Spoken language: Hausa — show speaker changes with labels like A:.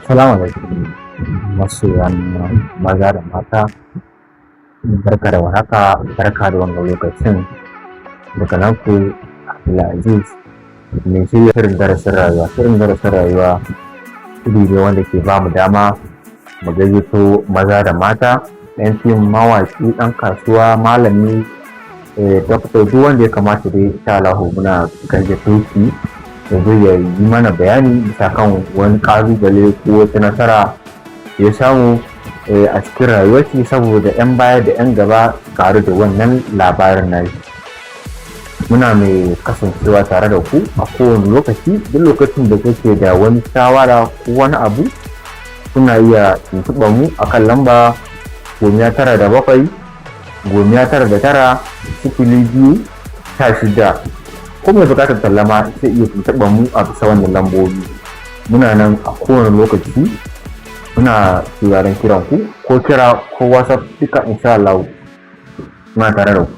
A: Salamu alaikum masoyan maza da mata, barka da warhaka, barka da wannan lokacin. Daga naku Abdulaziz, mai shirya shirin darasin rayuwa. Shirin darasin rayuwa shiri ne wanda ke ba mu dama mu gayyato maza da mata, ɗan fim, mawaƙi, ɗan kasuwa, malami, doctor, duk wanda ya kamata dai. Insha Allahu muna gayyato shi ya zo ya yi mana bayani bisa kan wani ƙalubale ko wata nasara ya samu a cikin rayuwar shi, saboda 'yan baya da 'yan gaba karu da wannan labarin nashi. Muna mai kasancewa tare da ku a kowane lokaci. Duk lokacin da kuke da wani shawara ko wani abu, kuna iya tuntuɓar mu a kan lamba 97 99 02 16. Ko mai buƙatar talla ma zai iya tuntuɓar mu a bisa wannan lambobi. Muna nan a kowane lokaci, muna sauraron kiran ku, ko kira ko WhatsApp, duka insha Allah muna tare da ku.